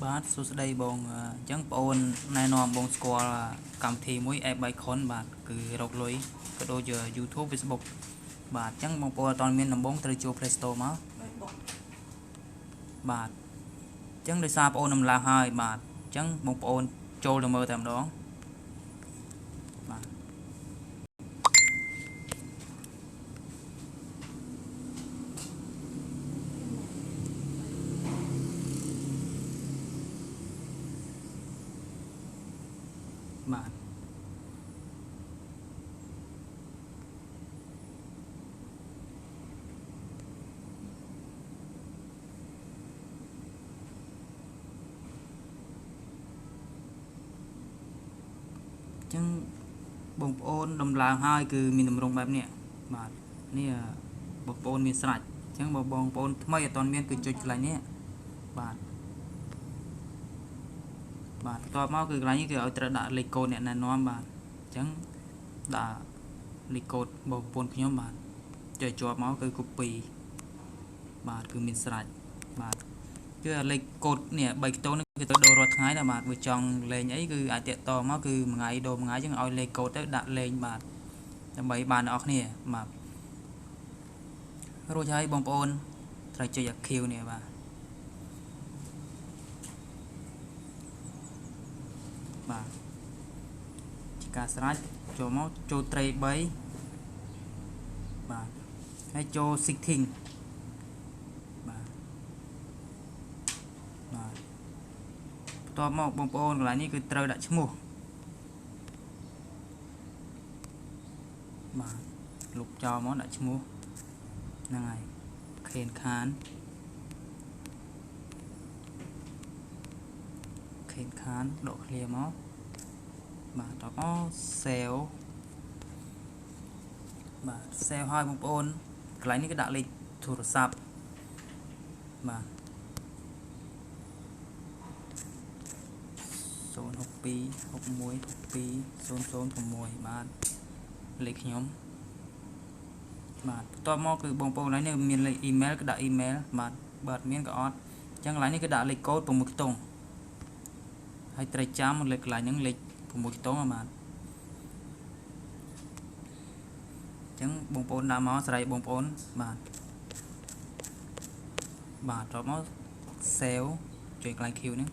បាទសួស្តីបងអញ្ចឹងបងអូនណែនាំបងស្គាល់កម្មវិធីមួយ app Bicon បាទគឺរកលុយក៏ដូចជា YouTube Facebook បាទអញ្ចឹងបងប្អូនអត់ទាន់មានដំបងត្រូវចូល Play Store មកបាទអញ្ចឹងដោយសារបងអូនដំឡើងហើយបាទអញ្ចឹងបងប្អូនចូលទៅមើលតែម្ដងបាទបាទចឹងបងប្អូនដំឡើងហើយគឺមានទម្រង់បែបនេះបាទនេះបងប្អូនមានស្រេចអញ្ចឹងបើបងប្អូនថ្មីអត់ទាន់មានគឺចុចកន្លែងនេះបាទបាទបន្ទាប់មកគឺកន្លែងនេះគឺឲ្យត្រូវដាក់លេខកូដអ្នកណែនាំបាទអញ្ចឹងដាក់លេខកូដបងប្អូនខ្ញុំបាទចុចជាប់មកគឺ copy បាទគឺមានស្រេចបាទគឺលេខកូដនេះ3ខ្ទង់នេះគឺទៅដូររាល់ថ្ងៃដែរបាទបើចង់លេងអីគឺអាចតាក់តមកគឺមួយថ្ងៃដូរមួយថ្ងៃចឹងឲ្យលេខកូដទៅដាក់លេងបាទដើម្បីបានអ្នកនរគ្នាបាទរួចហើយបងប្អូនត្រូវចុចអា Q នេះបាទបាទជាការស្រេចចូលមកចូលត្រី3បាទហើយចូល setting បាទបាទបន្ទាប់មកបងប្អូនកន្លែងនេះគឺត្រូវដាក់ឈ្មោះបាទលុបចោលមកដាក់ឈ្មោះហ្នឹងហើយខេនខានខេនខានដកឃ្លាមកបាទតមក save បាទ save ហើយបងប្អូនកន្លែងនេះគឺដាក់លេខទូរស័ព្ទបាទ062 61 62 006បាទលេខខ្ញុំបាទបន្ទាប់មកគឺបងប្អូនកន្លែងនេះមានលេខអ៊ីមែលគឺដាក់អ៊ីមែលបាទបើអត់មានក៏អត់អញ្ចឹងកន្លែងនេះគឺដាក់លេខកូដ6ខ្ទង់ហើយត្រូវចាំលេខកន្លែងហ្នឹងលេខ6ខ្ទង់បាទអញ្ចឹងបងប្អូនដាក់មកស្រ័យបងប្អូនបាទបាទត្រប់មក save ចុចកន្លែង Q ហ្នឹង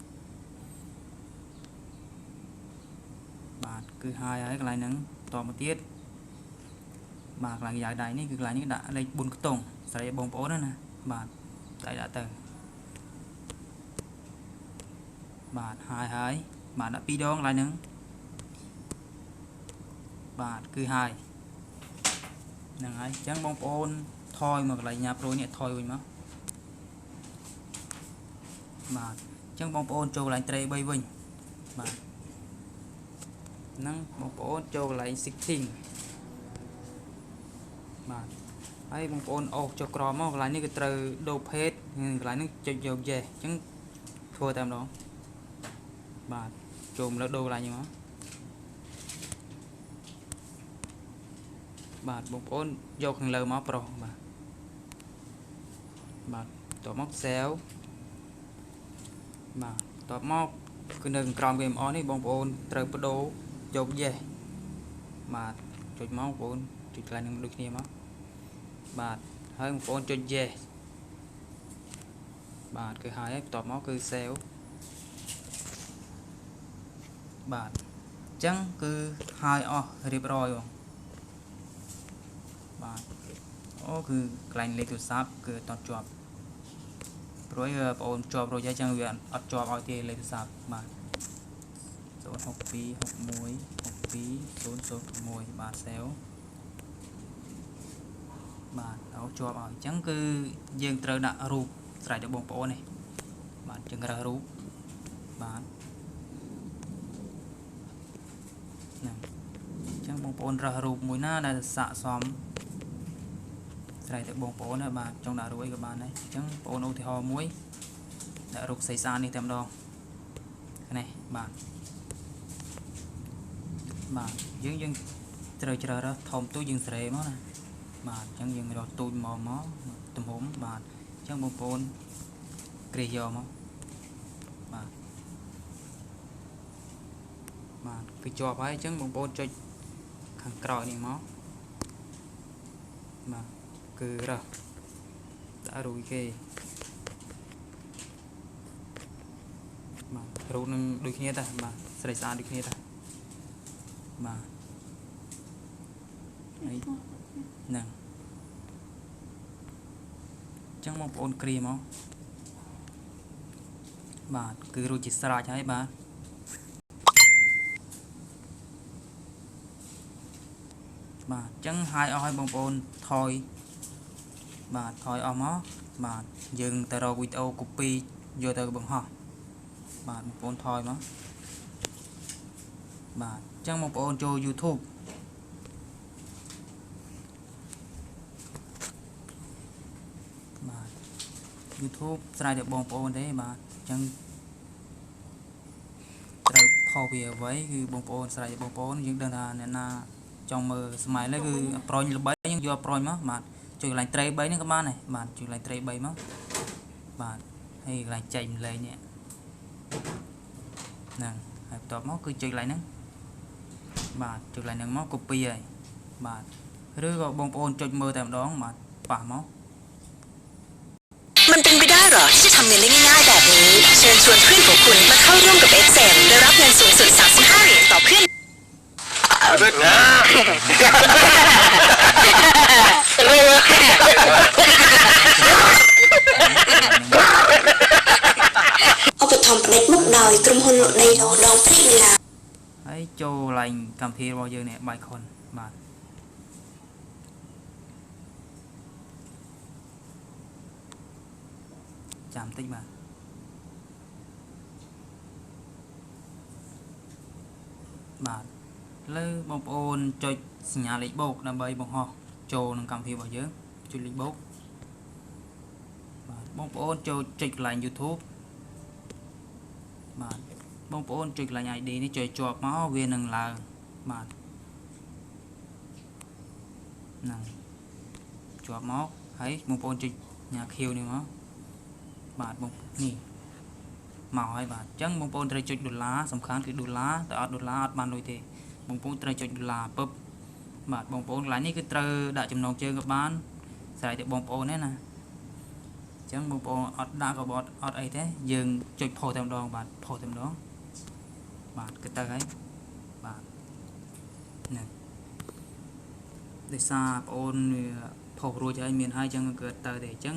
បាទគឺហើយហើយកន្លែងហ្នឹងតមកទៀតបាទកន្លែងយ៉ាវដៃនេះគឺកន្លែងនេះដាក់លេខ4ខ្ទង់ស្រ័យបងប្អូនណាបាទដៃដាក់ទៅបាទហើយហើយបាទដាក់2ដងកន្លែងហ្នឹងបាទគឺហើយហ្នឹងហើយអញ្ចឹងបងប្អូនថយមកកន្លែងញ៉ាប្រួយនេះថយវិញមកបាទអញ្ចឹងបងប្អូនចូលកន្លែងត្រី3វិញបាទហ្នឹងបងប្អូនចូលកន្លែង setting បាទហើយបងប្អូនអូសចុះក្រោមមកកន្លែងនេះគឺត្រូវដូរភេទកន្លែងនេះចុចយក yes អញ្ចឹងធ្វើតែម្ដងបាទចូលមកលើដូរកន្លែងនេះមកបាទបងប្អូនយកខាងលើមកប្រុសបាទបាទតបមក save បាទតបមកគឺនៅក្រោមគេអស់នេះបងប្អូនត្រូវបដូរយក yes បាទចុចមកបងប្អូនចុចកន្លែងនឹងដូចគ្នាមកបាទហើយបងប្អូនចុច yes បាទគឺហើយបន្ទាប់មកគឺ save បាទអញ្ចឹងគឺហើយអស់រៀបរយបងបាទអូគឺកន្លែងលេខទូរស័ព្ទគឺអត់ជាប់ព្រោះបងប្អូនជាប់រួចហើយអញ្ចឹងវាអត់ជាប់ឲ្យទេលេខទូរស័ព្ទបាទ062 61 62 006បាទ save បាទដល់ជាប់ឲ្យអញ្ចឹងគឺយើងត្រូវដាក់រូបស្រេចដល់បងប្អូននេះបាទចឹងរើសរូបបាទហ្នឹងអញ្ចឹងបងប្អូនរើសរូបមួយណាដែលស័ក្តិសមស្រេចទៅបងប្អូនណាបាទចង់ដាក់រូបអីក៏បានដែរអញ្ចឹងបងប្អូនឧទាហរណ៍មួយដាក់រូបស្អីស្អាតនេះតែម្ដងនេះបាទបាទយើងត្រូវជ្រើសរើសធំទូចយើងសេរីមកណាបាទអញ្ចឹងយើងរកទូចមកទំហំបាទអញ្ចឹងបងប្អូនគ្រីសយកមកបាទ បាទគឺជាប់ហើយអញ្ចឹងបងប្អូនចុចខាងក្រោយនេះមកបាទគឺរើសដាក់រូបគេបាទរូបនឹងដូចគ្នាតាបាទស្រីស្អាតដូចគ្នាតាបាទហើយហ្នឹងអញ្ចឹងបងប្អូនគ្រាមកបាទគឺរួចជាស្រេចហើយបាទបាទអញ្ចឹងហើយអស់ឲ្យបងប្អូនថយបាទថយអស់មកបាទយើងទៅរកវីដេអូ copy យកទៅបង្ហោះបាទបងប្អូនថយមកបាទអញ្ចឹងបងប្អូនចូល YouTube បាទ YouTube ស្រេចតែបងប្អូនទេបាទអញ្ចឹងត្រូវផុសវាអ្វីគឺបងប្អូនស្រេចតែបងប្អូនយើងដឹងថាអ្នកណាចង់មើលសម័យនេះគឺប្រុញល្បីយើងយកប្រុញមកបាទចុចកន្លែងត្រី3ហ្នឹងក៏បានដែរបាទចុចកន្លែងត្រី3មកបាទហើយកន្លែងចែកម្លែកនេះហ្នឹងហើយបន្ទាប់មកគឺចុចកន្លែងហ្នឹងបាទចុចកន្លែងហ្នឹងមក copy ហើយបាទឬក៏បងប្អូនចុចមើលតែម្ដងបាទប៉ះមក มันเป็นไปได้เหรอที่จะทำเงินได้ง่ายๆแบบนี้ เชิญชวนเพื่อนของคุณมาเข้าร่วมกับ XM และรับเงินสูงสุด 35 เหรียญต่อเพื่อน ឧបត្ថម្ភផ្ដាច់មុខដោយក្រុមហ៊ុនលក់ដីឡូដងព្រែកមីឡា ហើយចូលកន្លែងកម្មវិធីរបស់យើងនេះបាយខុនបាទចាំតិចបាទបាទលើបងប្អូនចុចសញ្ញាលេខបូកដើម្បីបង្ហោះចូលក្នុងកម្មវិធីរបស់យើងចុចលេខបូកបាទបងប្អូនចូលចុចកន្លែង YouTube បាទបងប្អូនចុចកន្លែង ID នេះចុចជាប់មកវានឹងឡើងបាទហ្នឹងជាប់មកហើយបងប្អូនចុចញ៉ា Q នេះមកបាទបងនេះមកហើយបាទអញ្ចឹងបងប្អូនត្រូវចុចដុល្លារសំខាន់គឺដុល្លារតែអត់ដុល្លារអត់បានលុយទេបងប្អូនត្រូវចុចដុល្លារពឹបបាទបងប្អូនកន្លែងនេះគឺត្រូវដាក់ចំណងជើងក៏បានស្រេចតែបងប្អូនទេណាអញ្ចឹងបងប្អូនអត់ដាក់ក៏អត់អីទេយើងចុចផុសតែម្ដងបាទផុសតែម្ដងបាទគឺទៅហើយបាទហ្នឹងដោយសារបងប្អូនផុសរួចហើយមានហើយអញ្ចឹងគឺទៅទេអញ្ចឹង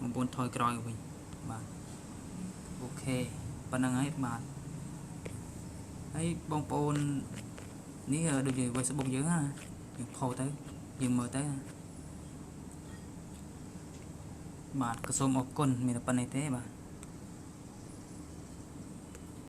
បងប្អូនថយក្រោយវិញបាទអូខេប៉ុណ្្នឹងហើយបាទហើយបងប្អូននេះដូចជា Facebook យើងណាយើងផុសទៅយើងមើលទៅបាទក៏សូមអរគុណមានតែប៉ុណ្្នេះទេបាទ។